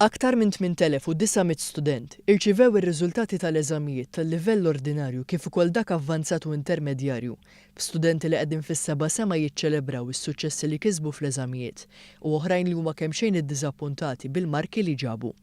Aktar minn 8,900 student irċivew ir-riżultati tal-eżamijiet tal-livell ordinarju kif ukoll dak avvanzat u intermedjarju, b'studenti li qegħdin fis-seba' sema jiċċelebraw is-suċċessi li kisbu fl-eżamijiet u oħrajn li huma kemxejn iddiżappuntati bil-marki li ġabu.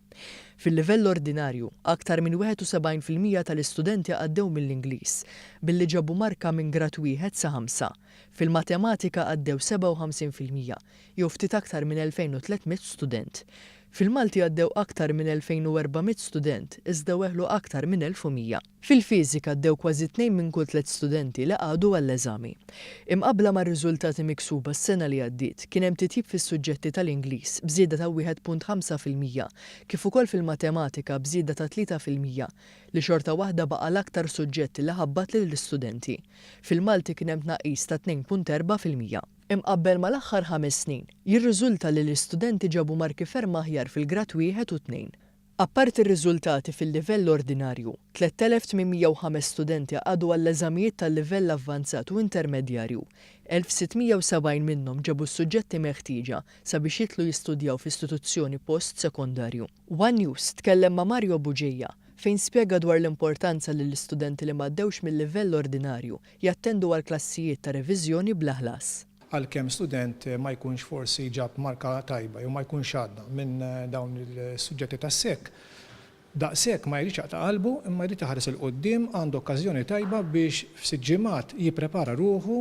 Fil-livell ordinarju, aktar minn 71% tal-istudenti għaddew mill-Ingliż billi ġabu marka minn grad wieħed sa ħamsa. Fil-Matematika għaddew 57%, jew ftit aktar minn 2,300 student. Fil-Malti għaddew aktar minn 2,400 student iżda weħlu aktar minn 1,100. Fil-Fiżika għaddew kważi tnejn minn kull tliet studenti li qagħdu għall-eżami. Imqabbla mar-riżultati miksuba s-sena li għaddiet, kien hemm titjib fis-suġġetti tal-Ingliż b'żieda ta' 1.5% kif ukoll fil-Matematika b'żieda ta' 3% li xorta waħda baqa' l-aktar suġġett li ħabbat lill-istudenti. Fil-Malti kien hemm tnaqqis ta' 2.4%. Imqabbel mal-aħħar ħames snin, jirriżulta li l-istudenti ġabu marki ferm aħjar fil-grad wieħed u tnejn. Apparti r-riżultati fil-livell ordinarju, 3,805 studenti qagħdu għall-eżamijiet tal-livell avvanzat u intermedjarju. 1,670 minnhom ġabu s-suġġetti meħtieġa sabiex jidħlu jistudjaw f'istituzzjoni post-sekondarju. One News tkellem ma' Mario Bugeja fejn spjega dwar l-importanza li l-istudenti li m'għaddewx mil-livell ordinarju jattendu għall-klassijiet ta' reviżjoni bla ħlas. Għalkemm student ma jkunx forsi ġab marka tajba jew ma jkunx għadda minn dawn il-suġġetti tas-SEC, daqshekk ma jridx jaqta' qalbu imma jrid iħares 'il quddiem, għandu okkażjoni tajba biex f'sitt ġimgħat jipprepara ruħu,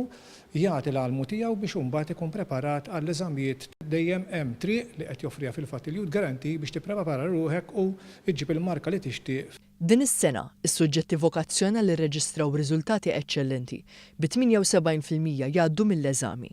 jagħti l-almu tiegħu biex imbagħad ikun preparat għall-eżamijiet. Dejjem hemm triq li qed joffriha fil-fatt il-Youth Guarantee biex tipprepara ruħek u ġġib il-marka li tixtieq. Din is-sena, is-suġġetti vokazzjonali rreġistraw riżultati eċċellenti, bi 78% jgħaddu mill-eżami.